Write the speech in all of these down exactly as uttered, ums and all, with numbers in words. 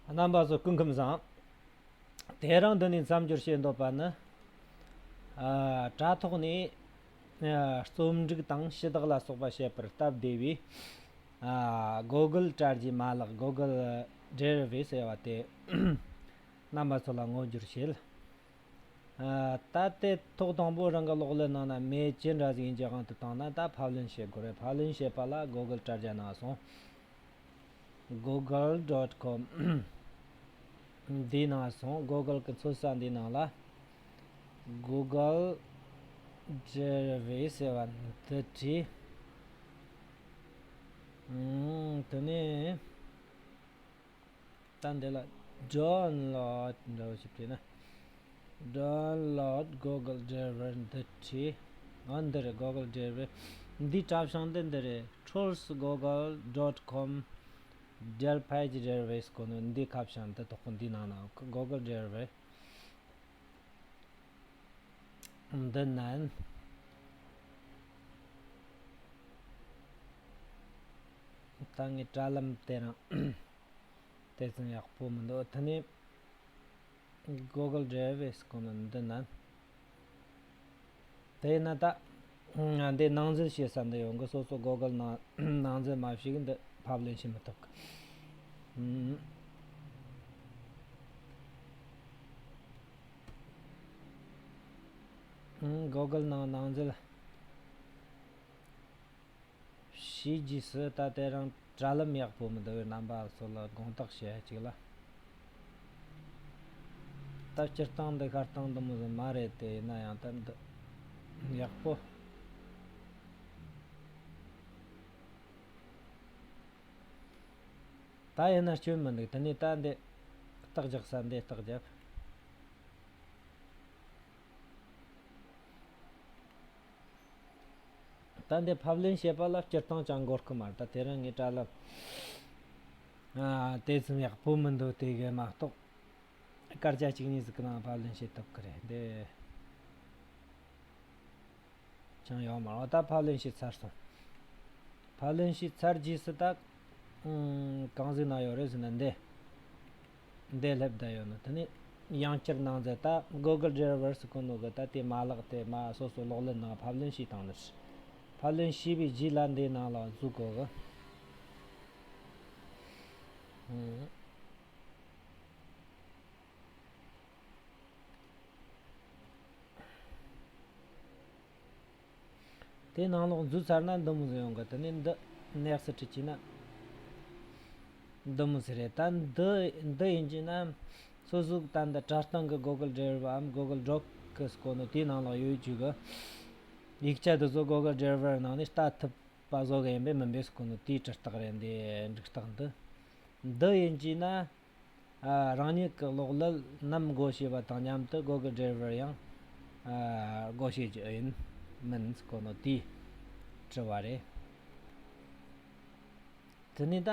རྣམ་པ་ཚོ་སྐུ་ཁམས་བཟང་། དེ་རིང་འདི་ནས་མཚམས་སྦྱོར་བྱེད་འདོད་པ་ནི། ཨ། དྲ་ཐོག་ནས། ཨ། རྩོམ་སྒྲིག་དང་ཞུ་དག་ལ་སོགས་པ་བྱེད་པར་སྟབས་བདེ་བའི། ཨ། Google་དྲ་རྒྱའི་མ་ལག Google Derivate་ཟེར་བ་དེ་རྣམ་པ་ཚོ་ལ་ངོ་སྒྱུར་བྱེད། ཨ། ད་ལྟའི་ཐོག་དང་པོ་རང་གི་གློག་ཀླད་ནང་ན་མེ་ཇི་འདྲ་ཟིག་ཡིན་གྱི་དབང་དུ་བཏང་ན། ད་ཕབ་ལེན་བྱེད་དགོས་རེད། ཕབ་ལེན་བྱེད་པ་ལ་Google་དྲ་རྒྱ་ནང་སོང་། Google dot com། འདིའི་ནང་སོང་། Google་གི་འཚོལ་ས་འདིའི་ནང་ལ་Google Derivate་ཟེར་བ་འདི་བྲིས། ཨང་། དེ་ནས། ད་འདི་ལ་download་འདྲ་བོ་ཞིག་བྲིས་ན། Download Google Drive་འདི་བྲིས། ཨ། འདི་རེད། Google Drive། འདིའི་གྲྭ་བྱང་འདི་འདི་རེད། Tools Google dot com Dell Page Drive་ཟེར་གོ་ནོ། འདིའི་ཁ་བྱང་འདི་དོག་པོ་འདིའི་ནང་ན་Google Drive་འདི་ནན། ད་ངས་དྲ་ལམ་དེ་རང་དེ་ཙམ་ཡག་པོ་མི་འདུག་དེ་ནས་Google Drive་ཟེར་གོ་ནོ་འདི་ནན། དེ་ཡིན་ན་ད་ང་འདི་ནང་འཛུལ་བྱེད་ས་འདི་ཡོང་གི། སོ་སོ་Google་ནང་ནང་འཛུལ་མ་བྱས་གི་འདི་ཕབ་ལེན་བྱེད་མི་ཐུབ་གི། ཨང་། Google་ནང་ནང་འཛུལ་བྱས་རྗེས་སུ། ད་དེ་རིང་དྲ་ལམ་ཡག་པོ་མི་འདུག་པས་རྣམ་པ་ཚོ་ལ་དགོངས་དག་བྱེད་ཅིག་ལ། ད་སྤྱིར་བཏང་འདི་ཤར་སྟངས་འདི་མོ་ཟིག་མ་རེད་དེ། ཡིན་ན་ཡང་ད་འདི་ཡག་པོ། ད་ཡིན་ན་སྐྱོན་མི་འདུག་དེ་ནས་ད་འདི་རྟགས་རྒྱག་ས་འདི་རྟགས་རྒྱབ། ད་འདི་ཕབ་ལེན་བྱེད་པ་ལ་སྤྱིར་བཏང་ཅང་འགོར་གི་མ་རེད། ད་དེ་རིང་ངས་དྲ་ལམ། ཨ། དེ་ཙམ་ཡག་པོ་མི་འདུག་དེ་གི་མ་གཏོགས། སྐར་ཆ་གཅིག་གཉིས་ཟིག་གི་ནང་ཕབ་ལེན་བྱེད་ཐུབ་གི་རེད། འདི་ཅང་ཡོད་མ་རེད། ད་ཕབ་ལེན་བྱས་ཚར་སོང་། ཕབ་ལེན་བྱས་ཚར་རྗེས་སུ་ད། ཨང་། གང་ཟིག་ན་ཡོད་རེད་ཟེར་ན་འདི། འདི་སླེབས་བསྡད་ཡོད་ནོ། དེ་ནས་ཡང་བསྐྱར་ནང་འཛུལ། ད་Google Drive་ཟེར་གོ་ནོ་གི་ད་དེ་མ་ལག་དེ་མ་སོ་སོ་གློག་ཀླད་ནང་ཕབ་ལེན་བྱས་བཏང་ནི་རེད། ཕབ་ལེན་བྱས་པའི་རྗེས་ལ་འདི་ནང་ལ་འཛུལ་དགོས་གི། ཨང་། དེ་ནང་ལོགས་འཛུལ་ཚར་ན་འདི་མོ་ཟིག་ཡོང་གི། དེ་ནས་འདི་next་བྲིས་བྱས་ན་འདི་མོ་ཟིག་རེད། ད་འདི་འདི་ཡིན་གྱི་ན་སོ་སོ་ད་འདི་དྲ་སྟེང་གི་Google Drive་འམ་Google Docs་ཟེར་གོ་ནོ་དེའི་ནང་ལོགས་ཡོད་རྒྱུ་གི། ཡིག་ཆ་དེ་ཚོ་Google Drive་ནང་ནས་ལྟ་ཐུབ་པ་བཟོ་གི་ཡིན་པས་མིན་པས་ཟེར་གོ་ནོ་དེའི་འབྲི་རྟགས་རེད། འདི་འབྲི་རྟགས་འདི། འདི་ཡིན་གྱི་ན། ཨ། རང་ཉིད་ཀྱི་གློག་ཀླད་ནམ་སྒོ་ཕྱེ་བ་དང་མཉམ་དུ་Google Drive་ཡང་། ཨ། སྒོ་ཕྱེ་རྒྱུ་ཡིན་མིན་ཟེར་གོ་ནོ་དེའི་དྲི་བ་རེད། དེ་ནས་ད་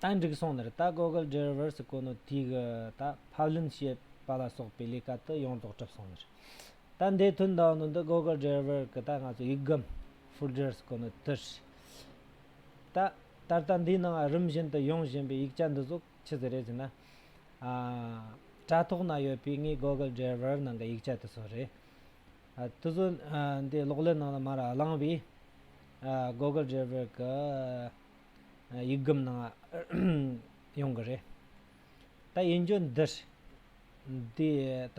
ད་འགྲིག་སོང་ནི་རེད། ད་Google Drive་ཟེར་གོ་ནོ་དེའི་གི་ད་ཕབ་ལེན་བྱེད་པ་ལ་སོགས་པའི་ལས་ཀ་དེ་ཡོངས་རྫོགས་གྲུབ་སོང་ནི་རེད། ད་འདི་ཐོན་བསྡད་ནོ་འདི་Google Drive་གི་ད་ང་ཚོ་ཡིག་སྒམ་folder་ཟེར་གོ་ནོ་དེ་རེད། ད་ད་ལྟ་འདིའི་ནང་རིམ་བཞིན་དུ་ཡོང་བཞིན་པའི་ཡིག་ཆ་འདི་ཚོ་ཆི་ཟིག་རེད་ཟེར་ན། ཨ། དྲ་ཐོག་ན་ཡོད་པའི་ངའི་Google Drive་ནང་གི་ཡིག་ཆ་དེ་ཚོ་རེད། ཨ། དེ་ཚོ། ཨ། འདི་གློག་ཀླད་ནང་ལ་མར་བླངས་པའི། ཨ། Google Drive་གི། ཨ། ཡིག་སྒམ་ནང་ཡོང་གི་རེད། ད་ཡིན་རྒྱུ་འདི་རེད། འདི་ད་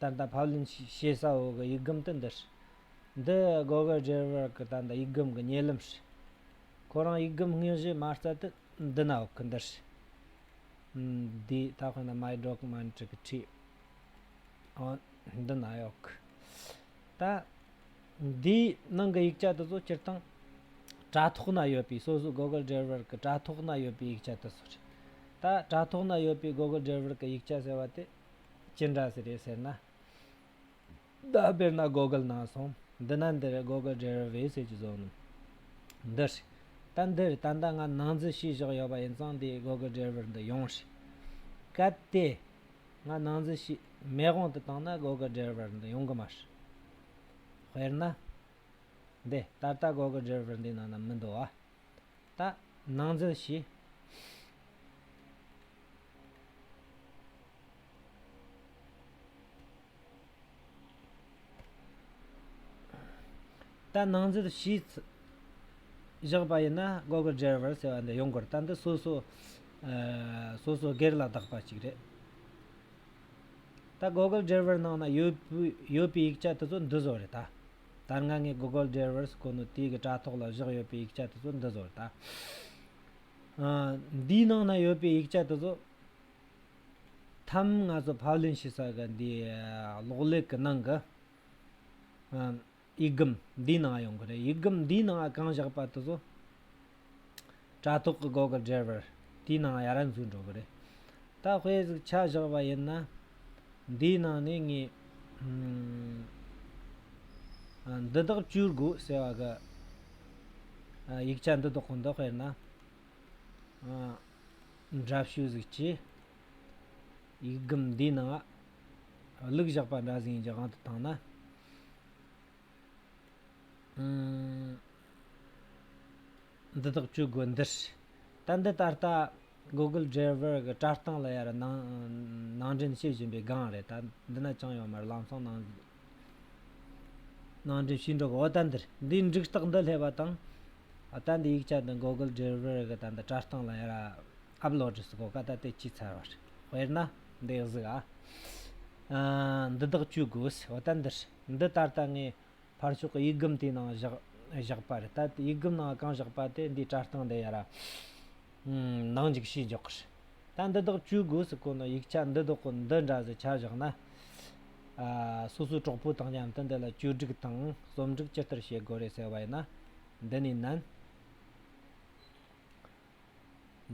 ད་ལྟ་ཕབ་ལེན་བྱེད་ས་འོག་གི་ཡིག་སྒམ་དེ་འདི་རེད། འདི་Google Drive་གི་ད་ལྟ་ཡིག་སྒམ་གི་བརྙན་ལམ་རེད། ཁོ་རང་ཡིག་སྒམ་སྙིང་རྗེ་མ་རྩ་དེ་འདི་ན་འོག་གི་འདི་རེད། འདི་ད་དཔེར་ན་My Document་གི་ཁྲིད། ཨོ། འདི་ན་ཡོད་གི། ད་འདིའི་ནང་གི་ཡིག་ཆ་དེ་ཚོ་སྤྱིར་བཏང་དྲ་ཐོག་ན་ཡོད་པའི། སོ་སོ་Google Drive་གི་དྲ་ཐོག་ན་ཡོད་པའི་ཡིག་ཆ་དེ་ཚོ་རེད། ད་དྲ་ཐོག་ན་ཡོད་པའི་Google Drive་གི་ཡིག་ཆ་ཟེར་བ་དེ་ཅི་འདྲ་ཟིག་རེད་ཟེར་ན། ད་དཔེར་ན་Google་ནང་སོང་། འདི་ན་འདི་རེད། Google Drive་ཟེར་གྱི་བཟོ་ནི་འདི་རེད། ད་འདི་རེད། ད་ལྟ་ང་ནང་འཛུལ་བྱས་བཞག་ཡོད་པ་ཡིན་ཙང་དེ་Google Drive་འདི་ཡོང་རེད། གལ་ཏེ་ང་ནང་འཛུལ་བྱས་མེད་དབང་དུ་བཏང་ན་Google Drive་འདི་ཡོང་གི་མ་རེད། དཔེར་ན། འདི་ད་ལྟ་Google Drive་འདི་ནང་ན་མི་འདུག་ཨ། ད་ནང་འཛུལ་བྱས། ད་ནང་འཛུལ་བྱས་བཞག་པ་ཡིན་ན་Google Driver ཟེར་བ་འདི་ཡོང་གི་རེད། ད་འདི་སོ་སོ་ཨ་སོ་སོ་སྒེར་ལ་བདག་པ་ཅིག་རེད། ད་Google Driver ནང་ན་ཡོད་པའི་ཡོད་པའི་ཡིག་ཆ་དེ་ཚོ་འདི་བཟོ་རེད་ད། ད་སྔ་ངས་Google Driver ཟེར་གོ་ནོ་དེའི་གི་དྲ་ཐོག་ལ་བཞག་ཡོད་པའི་ཡིག་ཆ་དེ་ཚོ་འདི་བཟོ་རེད་ད། ཨ་འདིའི་ནང་ན་ཡོད་པའི་ཡིག་ཆ་དེ་ཚོ་ཐམ་ང་ཚོ་ཕབ་ལེན་བྱེད་ས་གི་འདི་ཨ་གློག་ཀླད་གི་ནང་གི་ཨ་ཡིག་སྒམ་འདིའི་ནང་ཡོང་གི་རེད། ཡིག་སྒམ་འདིའི་ནང་གང་བཞག་པ་དེ་ཚོ་དྲ་ཐོག་གི་Google Driver དེའི་ནང་ཡར་འཛུལ་འགྲོ་གི་རེད། ད་དཔེ་ཟིག་ཆ་བཞག་པ་ཡིན་ན། འདིའི་ནང་ནས་ངས་ཨ་འདི་དག་བཅོས་དགོས་ཟེར་བ་གི་ཨ་ཡིག་ཆ་འདི་དག་གི་འདི་དཔེར་ན་ཨ་འདྲ་བཤུས་ཟིག་བྱས། ཡིག་སྒམ་འདིའི་ནང་བླུགས་བཞག་པ་འདྲ་ཟིག་ཡིན་གྱི་དབང་དུ་བཏང་ན། ཨང་། འདི་དག་བཅོས་དགོས་འདིར། ད་འདི་ད་ལྟ་Google Driver གི་དྲ་སྟེང་ལ་ཡར་ནང་ནང་འདྲེན་བྱེད་བཞིན་པའི་སྒང་རེད། ད་འདི་ན་ཅང་ཡོད་མ་རེད། ལམ་སང་ནང་ནང་འདྲེན་བྱས་འགྲོ་གི། འོ་ད་འདིར་འདིའི་འབྲུག་རྟགས་འདི་སླེབས་པ་དང་། ཨ་ད་འདི་ཡིག་ཆ་འདི་Google Driver གི་ད་འདི་དྲ་སྟེང་ལ་ཡར་ཨབ་ལོ་ཌི་ཟེར་གོ་ག་ད་དེ་བྱས་ཚར་བ་རེད། དཔེར་ན་འདི་གཟིགས་ཨ། ཨ་འདི་དག་བཅོས་དགོས། འོ་ད་འདིར་འདི་ད་ལྟ་ངས་ཕར་ཕྱོགས་ཀྱི་ཡིག་སྒམ་དེའི་ནང་བཞག་བཞག་པ་རེད། ད་ཡིག་སྒམ་ནང་གང་བཞག་པ་དེ་འདིའི་དྲ་སྟེང་དེ་ཡར་ནང་འཇུག་བྱས་འཇོག་གི་རེད། ད་འདི་དག་བཅོས་དགོས་ཟེར་གོ་ནོ་ཡིག་ཆ་འདི་དག་གི་འདི་འདྲ་ཟིག་ཆ་བཞག་ན། ཨ་སོ་སོའི་གྲོགས་པོ་དང་མཉམ་དུ་འདི་ལ་བཅོས་སྒྲིག་དང་རྩོམ་སྒྲིག་ཇི་ལྟར་བྱེད་དགོས་རེད་ཟེར་བ་ཡིན་ན། འདི་ནས་མནན།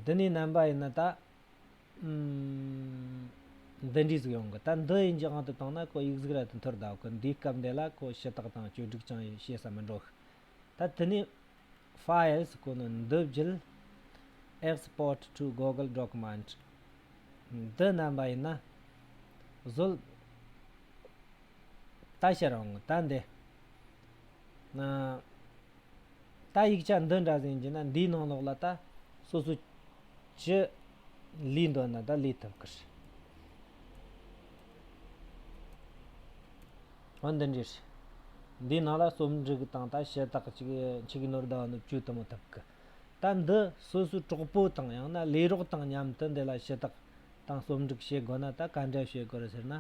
འདི་ནས་མནན་པ་ཡིན་ན་ད། ཨམ། འདི་འདྲའི་ཟིག་ཡོང་གི། ད་འདི་ཡིན་གྱི་དབང་དུ་བཏང་ན་ཁོ་ཡིག་གཟུགས་ར་དེ་འཐོར་བསྡད་གི། འདིའི་སྐབས་འདི་ལ་ཁོ་ཞུ་དག་དང་བཅོས་སྒྲིག་ཅང་བྱེད་ས་མི་འགྲོ་གི། ད་དེ་ནས་Files གོ་ནོ་འདི་བརྒྱུད། Export to Google Document འདི་མནན་པ་ཡིན་ན་བཟོ་ལྟ་ཕྱིར་འོང་། ད་འདི་ན། ད་ཡིག་ཆ་འདི་འདྲ་ཟིག་ཡིན་གྱི་ན་འདིའི་ནང་ལོགས་ལ་ད་སོ་སོ་ཅི་ལས་འདོད་ན་ད་ལས་ཐུབ་ཀི་རེད། འོ་འདི་འདྲ་རེད། འདིའི་ནང་ལ་རྩོམ་སྒྲིག་དང་ད་ཞུ་དག་ཅིག་ཆིག་ནོར་ཟླ་བ་ནོར་བཅུ་དུ་མོ་ཐུབ་ཀི། ད་འདི་སོ་སོའི་གྲོགས་པོ་དང་ཡང་ན་ལས་རོགས་དང་མཉམ་དུ་འདི་ལ་ཞུ་དག་དང་རྩོམ་སྒྲིག་བྱེད་དགོས་ན་ད་ག་འདྲ་བྱེད་དགོས་རེད་ཟེར་ན།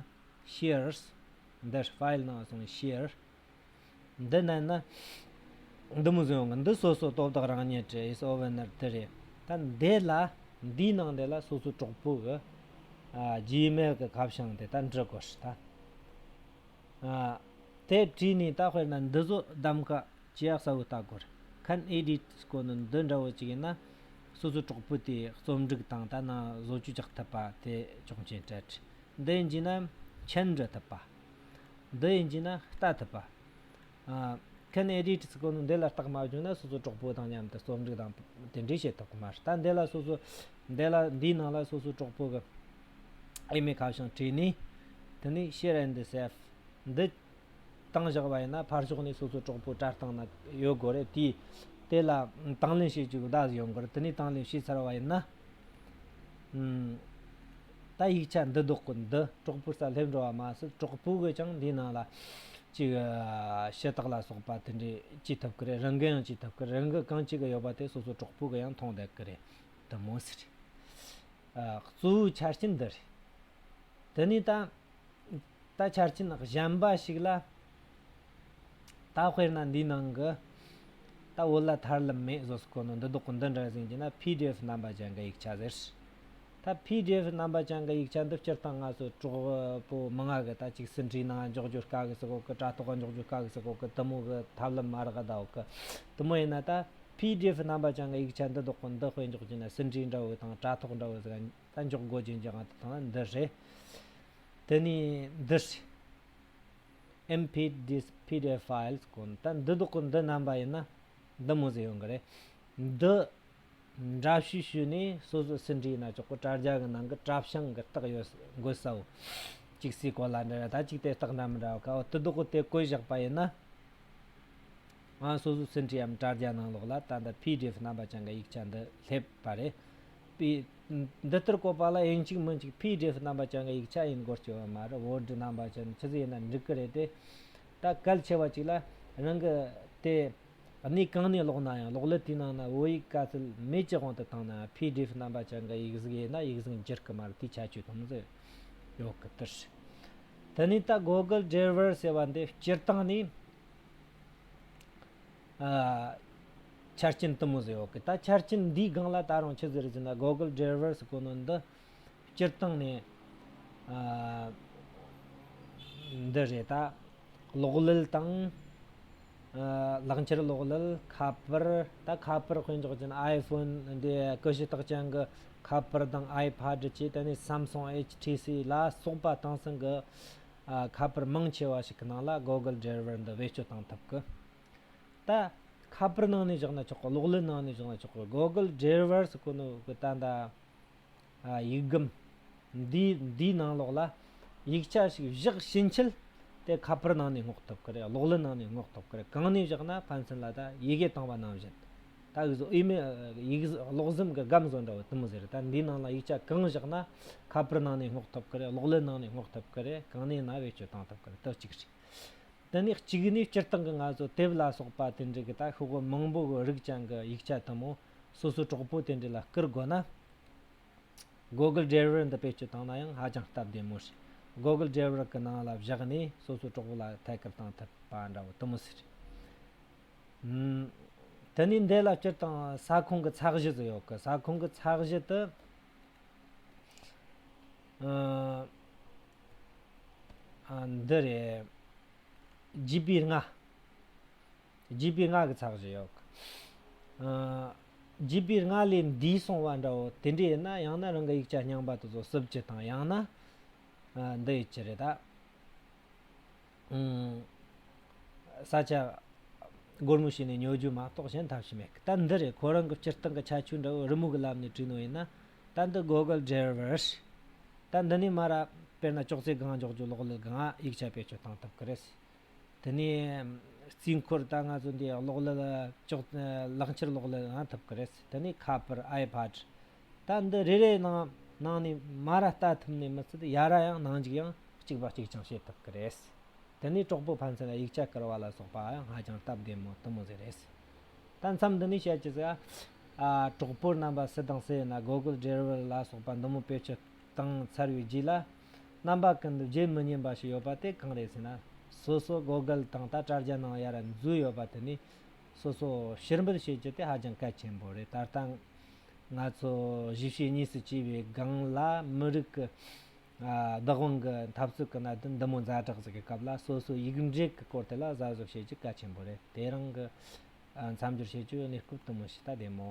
Shares འདིར་File ནང་སོང་Share འདི་མནན་ན། འདི་མོ་ཟིག་ཡོང་གི། འདི་སོ་སོ་དོ་བདག་རང་ཉིད་ཀྱི་ཨེས་ཨོ་ཝེ་ནར་དེ་རེད། ད་འདི་ལ་འདིའི་ནང་འདི་ལ་སོ་སོའི་གྲོགས་པོ་གི་ཨ་Gmail གི་ཁ་བྱང་དེ་ད་འབྲི་དགོས་རེད་ད། ཨ་དེ་བྲིས་ནས་ད་དཔེར་ན་འདི་ཚོ་གདམ་ག་ཅི་ཡག་གསལ་བོ་ལྟ་དགོས་རེད། Can edit གོ་ནི་འདི་འདྲ་བོ་ཅིག་ཡིན་ན་སོ་སོའི་གྲོགས་པོ་དེ་རྩོམ་སྒྲིག་དང་ད་ནང་བཟོ་བཅོས་རྒྱག་ཐུབ་པ་དེ་ཆོག་མཆན་སྤྲད། འདི་ཡིན་གྱི་ན་མཆན་འབྲི་ཐུབ་པ། འདི་ཡིན་གྱི་ན་ལྟ་ཐུབ་པ། ཨ། Can edit ཟེར་གོ་ནོ་འདི་ལ་རྟགས་མ་བྱུང་ན་སོ་སོ་གྲོགས་པོ་དང་མཉམ་དུ་རྩོམ་སྒྲིག་དང་དེ་འདྲའི་བྱེད་ཐུབ་ཀྱི་མ་རེད། ད་འདི་ལ་སོ་སོ། འདི་ལ་འདིའི་ནང་ལ་སོ་སོ་གྲོགས་པོ་གི་ཨི་མེལ་ཁ་བྱང་བྲིས་ནས། དེ་ནས་Share and Save འདི་བཏང་བཞག་པ་ཡིན་ན་ཕར་ཕྱོགས་ནས་སོ་སོ་གྲོགས་པོ་དྲ་སྟེང་ན་ཡོད་དགོས་རེད། དེས་དེ་ལ་དང་ལེན་བྱེད་རྒྱུ་གི་བརྡ་ཡོང་གི་རེད། དེ་ནས་དང་ལེན་བྱས་ཚར་བ་ཡིན་ན། ཨུམ། ད་ཡིག་ཆ་འདི་བདོག་གི། འདི་གྲོགས་པོའི་རྩར་སླེབས་འགྲོ་བ་མ་ཟད་གྲོགས་པོ་གིས་ཀྱང་འདིའི་ནང་ལ་ཅིག་ཞུ་དག་ལ་སོགས་པ་དེ་འདྲའི་བྱེད་ཐུབ་ཀྱི་རེད། རང་གིས་ཡང་བྱེད་ཐུབ་ཀྱི་རེད། རང་གི་གང་བྱེད་ཀྱི་ཡོད་པ་དེ་སོ་སོ་གྲོགས་པོ་གིས་ཡང་མཐོང་བསྡད་ཀྱི་རེད། དེ་མོ་ཟིག་རེད། ཨ། གཙོ་བོའི་ཆ་རྐྱེན་འདི་རེད། དེ་ནས་ད། ད་ཆ་རྐྱེན་གཞན་པ་ཞིག་ལ། ད་དཔེར་ན་འདིའི་ནང་གི། ད་བོད་ལ་ཐར་ལམ་མེད་བཟོ་ཟེར་གོ་ནོ་འདི་བདོག་གི། འདི་འདྲ་ཟིག་ཡིན་གྱི་ན་P D F རྣམ་པ་ཅན་གྱི་ཡིག་ཆ་ཟེར། ད་P D F རྣམ་པ་ཅན་གྱི་ཡིག་ཆ་འདི་སྤྱིར་བཏང་ང་ཚོ་གྲོགས་པོ་མང་ང་གིས་ད་ཅིག་ཟིན་བྲིས་ནང་འཇོག་རྒྱུ་དཀའ་གི་ཟེར་གོ་གི། དྲ་ཐོག་ག་འཇོག་རྒྱུ་དཀའ་གི་ཟེར་གོ་གི། དེ་མོ་གི་ཐབས་ལམ་མ་རག་ག་ད་འོ་གི། དེ་མོ་ཡིན་ན་ད་P D F རྣམ་པ་ཅན་གྱི་ཡིག་ཆ་འདི་བདོག་གི། འདི་དཔེ་འཇོག་རྒྱུ་ན་ཟིན་བྲིས་འདྲ་བོ་དང་དྲ་ཐོག་འདྲ་བོ་ཟིག་ད་འཇོག་དགོས་ཀྱི་འཇོག་ང་དེ་དང་འདི་རེད། དེ་ནས་འདི་རེད། M P D F P D F files གོ་ནོ། ད་འདི་བདོག་གི་འདི་མནན་པ་ཡིན་ན་འདི་མོ་ཟིག་ཡོང་གི་རེད། འདི་འདྲ་བཤུས་བྱས་ནས་སོ་སོ་ཟིན་བྲིས་ན་ཆོག་གི། དྲ་རྒྱ་གི་ནང་གི་དྲ་བྱང་གི་རྟགས་ཡོད་འགོད་ས་བོ་ཅིག་སའི་གོ་ལ་འདྲ་ད་ཅིག་དེ་རྟགས་འདྲ་མི་འདྲ་བ་ག་བ་དེ་བདོག་གི་དེ་བཀོད་བཞག་པ་ཡིན་ན། ང་སོ་སོ་ཟིན་བྲིས་འམ་དྲ་རྒྱ་ནང་ལོགས་ལ་ད་ལྟ་P D F རྣམ་པ་ཅན་གྱི་ཡིག་ཆ་འདི་སླེབས་པ་རེད། པའི། འདི་ལྟར་བཀོད་པ་ལ་ཡིན་གཅིག་མིན་གཅིག་P D F རྣམ་པ་ཅན་གྱི་ཡིག་ཆ་ཡིན་དགོས་ཀྱི་ཡོད་མ་རེད། Word རྣམ་པ་ཅན་ཆི་ཟིག་ཡིན་ན་འགྲིག་གི་རེད་དེ། ད་གལ་ཆེ་བ་ཅིག་ལ་རང་གི་ དེ་གནས་གང་ནས་ཀློག་ན་ཡང་གློག་ཀླད་དེའི་ནང་ན་བོད་ཡིག་ག་ཚད་མེད་ཀྱི་དབང་དུ་བཏང་ན་ཡང་པི་ཌི་ཨེཕ་རྣམ་པ་ཅན་གྱི་ཡིག་གཟུགས་ཡིན་ན་ཡིག་གཟུགས་འགྱུར་གི་མ་རེད། དེའི་ཁྱད་ཆོས་དེ་མོ་ཟིག་ཡོད་གི། དེ་རེད། དེ་ནས་ད་Google Driver ཟེར་བ་འདི་སྤྱིར་བཏང་ནས་ཨ་ཆ་རྐྱེན་དེ་མོ་ཟིག་ཡོད་གི། ད་ཆ་རྐྱེན་འདིའི་སྒང་ལ་ད་རུང་ཆི་ཟིག་རེད་ཟེར་ན། Google Driver ཟེར་གོ་ནོ་འདི་སྤྱིར་བཏང་ནས་ཨ་འདི་རེད། ད་གློག་ཀླད་དང་ཨ་ལག་འཁྱེར་གློག་ཀླད། ཁ་པར། ད་ཁ་པར་དཔེ་འཇོག་ཅན་ཨའི་ཕོན་འདི་ཀི་ཤུ་རྟགས་ཅན་གྱི་ཁ་པར་དང་ཨའི་ཕཱད་བཅས། དེ་ནས་Samsung ཨེཆ་ཐི་སི་ལ་སོགས་པ་དེང་སང་གི་ཨ་ཁ་པར་མང་ཆེ་བ་ཞིག་གི་ནང་ལ་Google Driver འདི་བེད་སྤྱོད་བཏང་ཐུབ་གི། ད་ཁ་པར་ནང་ནས་བཞག་ན་ཆོག་གི། གློག་ཀླད་ནང་ནས་བཞག་ན་ཆོག་གི། Google Driver ཟེར་གོ་ནོ་གི་ད་ད་ཨ་ཡིག་སྒམ་འདིའི་འདིའི་ནང་ལོགས་ལ་ཡིག་ཆ་ཞིག་བཞག་ཕྱིན་ཆད་དེ་ཁ་པར་ནང་ནས་སྔོག་ཐུབ་ཀི་རེད། གློག་ཀླད་ནང་ནས་སྔོག་ཐུབ་ཀི་རེད། གང་ནས་བཞག་ན་ཕན་ཚུན་ལ་ད་ཡི་གེ་བཏང་བ་ནང་བཞིན། ད་ཡིག་བཟོ་ཨི་མེ་ཡིག་གློག་ཟམ་གི་སྒམ་བཟོ་འདྲ་བོ་དེ་མོ་ཟེར། ད་འདིའི་ནང་ལ་ཡིག་ཆ་གང་བཞག་ན་ཁ་པར་ནང་ནས་སྔོག་ཐུབ་ཀི་རེད། གློག་ཀླད་ནང་ནས་སྔོག་ཐུབ་ཀི་རེད། གང་ནས་ན་བེད་སྤྱོད་བཏང་ཐུབ་ཀི་རེད། དེ་གཅིག་རེད། དེ་ནས་གཅིག་ནས་སྤྱིར་བཏང་གི་ང་ཚོ་དེབ་ལ་སོགས་པ་དེ་འདྲ་གི་ད་ཤོག་གུ་མང་པོ་གི་རིགས་ཅན་གི་ཡིག་ཆ་དེ་མོ་སོ་སོའི་གྲོགས་པོ་དེ་འདྲ་ལ་བསྐུར་དགོས་ན། Google Driver འདི་བེད་སྤྱོད་བཏང་ན་ཡང་ཧ་ཅང་སྟབས་བདེ་མོ་རེད། Google Driver གི་ནང་ལ་བཞག་ནས་སོ་སོའི་གྲོགས་པོ་ལ་ཐད་ཀར་བཏང་ཐུབ་པ་འདྲ་བོ་དེ་མོ་ཟིག་རེད། ཨུམ། དེ་ནས་འདི་ལ་སྤྱིར་བཏང་ས་ཁོངས་ཀྱི་ཚད་གཞི་ཟིག་ཡོད་གི། ས་ཁོངས་ཀྱི་ཚད་གཞི་དེ་ཨ་ཨ་འདི་རེད། ཇི་པི་ལྔ། ཇི་པི་ལྔ་གི་ཚད་གཞི་ཡོད་གི། ཨ་ཇི་པི་ལྔ་ལས་འདས་སོང་བ་འདྲ་བོ་དེ་འདྲ་ཡིན་ན། ཡང་ན་རང་གི་ཡིག་ཆ་རྙིང་པ་དེ་ཚོ་བསུབ་རྒྱུ་དང་། ཡང་ན་ཨ་འདི་ཡེད་རྒྱུ་རེད་ད། ཨུམ། ས་ཆ་སྒོར་མོ་བྱས་ནས་ཉོ་རྒྱུ་མ་གཏོགས་གཞན་ཐབས་ཤེས་མེད་གི། ད་འདི་རེད། ཁོ་རང་གི་སྤྱིར་བཏང་གི་ཁྱད་ཆོས་འདྲ་བོ་རི་མོ་གི་ལམ་ནས་བྲིས་ནོ་ཡིན་ན། ད་འདི་Google Driver། ད་འདི་ནས་མར་ར་དཔེར་ན་ཅོག་ཙེ་སྒང་འཇོག་རྒྱུ་གློག་ཀླད་སྒང་ཡིག་ཆ་བེད་སྤྱོད་བཏང་ཐུབ་ཀི་རེད། དེ་ནས་རྩིས་འཁོར། ད་ང་ཚོ་འདི་གློག་ཀླད་ཅོག་ལག་འཁྱེར་གློག་ཀླད་སྒང་ཐུབ་ཀི་རེད། དེ་ནས་ཁ་པར། iPad། ད་འདི་རེ་རེ་ནང་ནང་ནས་མར་ར་ལྟ་ཐུབ་ནས་མི་ཚད་ཡར་ར་ཡང་ནང་འཇུག་ཡང་གཅིག་པ་གཅིག་རྐྱང་བྱེད་ཐུབ་ཀི་རེད། དེ་ནས་གྲོགས་པོ་ཕན་ཚུན་ལ་ཡིག་ཆ་བསྐུར་བ་ལ་སོགས་པ་ཡང་ཧ་ཅང་སྟབས་བདེ་མོ་དེ་མོ་ཟིག་རེད། ད་མཚམས་འདི་ནས་བཤད་རྒྱུ་ཟིག་ཨ་གྲོགས་པོ་རྣམ་པ་སུ་དང་སུ་ཡིན་ན་Google Driver ལ་སོགས་པ་འདི་མོ་བེད་སྤྱོད་བཏང་ཚར་བའི་རྗེས་ལ། རྣམ་པ་ཀུན་ཏུ་བརྗེད་མི་ཉན་པ་ཞིག་ཡོད་པ་དེ་གང་རེད་ཟེར་ན། སོ་སོ་Google དང་ད་དྲ་རྒྱ་ནང་ཡར་འཛུལ་ཡོད་པ་དེ་ནས་སོ་སོ་ཕྱིར་འབུད་བྱེད་རྒྱུ་དེ་ཧ་ཅང་གལ་ཆེན་པོ་རེད། ད་ལྟ་ང་ཚོ་གཞིས་བྱེས་གཉིས་སུ་གྱེས་པའི་སྒང་ལ་མི་རིགས་ཀྱི་ཨ་བདག་དབང་གི་འཐབ་རྩོད་ཀྱི་གནད་དོན་འདི་མོ་ཛ་དྲག་ཟིག་གི་སྐབས་ལ། སོ་སོའི་ཡིག་འབྲེལ་གྱི་སྐོར་དེ་ལ་གཟབ་གཟབ་བྱེད་རྒྱུ་གལ་ཆེན་པོ་རེད། དེ་རིང་གི་ཨ་མཚམས་སྦྱོར་བྱེད་རྒྱུ་གནས་སྐབས་དེ་མོ་ཞིག་ད་བདེ་མོ།